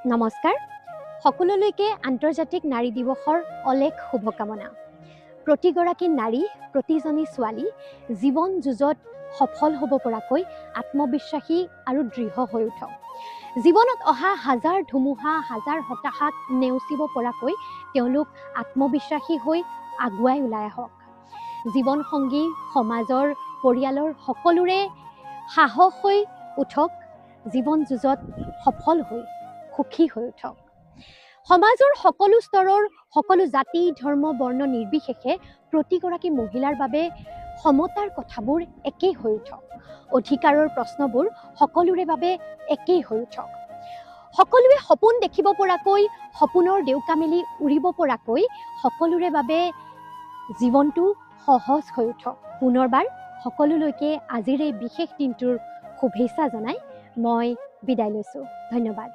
নমস্কাৰ, সকলোলৈকে আন্তৰ্জাতিক নাৰী দিৱসৰ অলেখ শুভকামনা। প্ৰতিগৰাকী নাৰী, প্ৰতিজনী ছোৱালী জীৱন যুঁজত সফল হ'ব পৰাকৈ আত্মবিশ্বাসী আৰু দৃঢ় হৈ উঠক। জীৱনত অহা হাজাৰ ধুমুহা, হাজাৰ হতাশাক নেওচিব পৰাকৈ তেওঁলোক আত্মবিশ্বাসী হৈ আগুৱাই ওলাই আহক। জীৱন সংগী, সমাজৰ, পৰিয়ালৰ সকলোৰে সাহস হৈ উঠক। জীৱন যুঁজত সফল হৈ সুখী হৈ উঠক। সমাজৰ সকলো স্তৰৰ, সকলো জাতি, ধৰ্ম, বৰ্ণ নিৰ্বিশেষে প্ৰতিগৰাকী মহিলাৰ বাবে সমতাৰ কথাবোৰ একেই হৈ উঠক। অধিকাৰৰ প্ৰশ্নবোৰ সকলোৰে বাবে একেই হৈ উঠক। সকলোৱে সপোন দেখিব পৰাকৈ, সপোনৰ ডেউকা মেলি উৰিব পৰাকৈ সকলোৰে বাবে জীৱনটো সহজ হৈ উঠক। পুনৰবাৰ সকলোলৈকে আজিৰ এই বিশেষ দিনটোৰ শুভেচ্ছা জনাই মই বিদায় লৈছোঁ। ধন্যবাদ।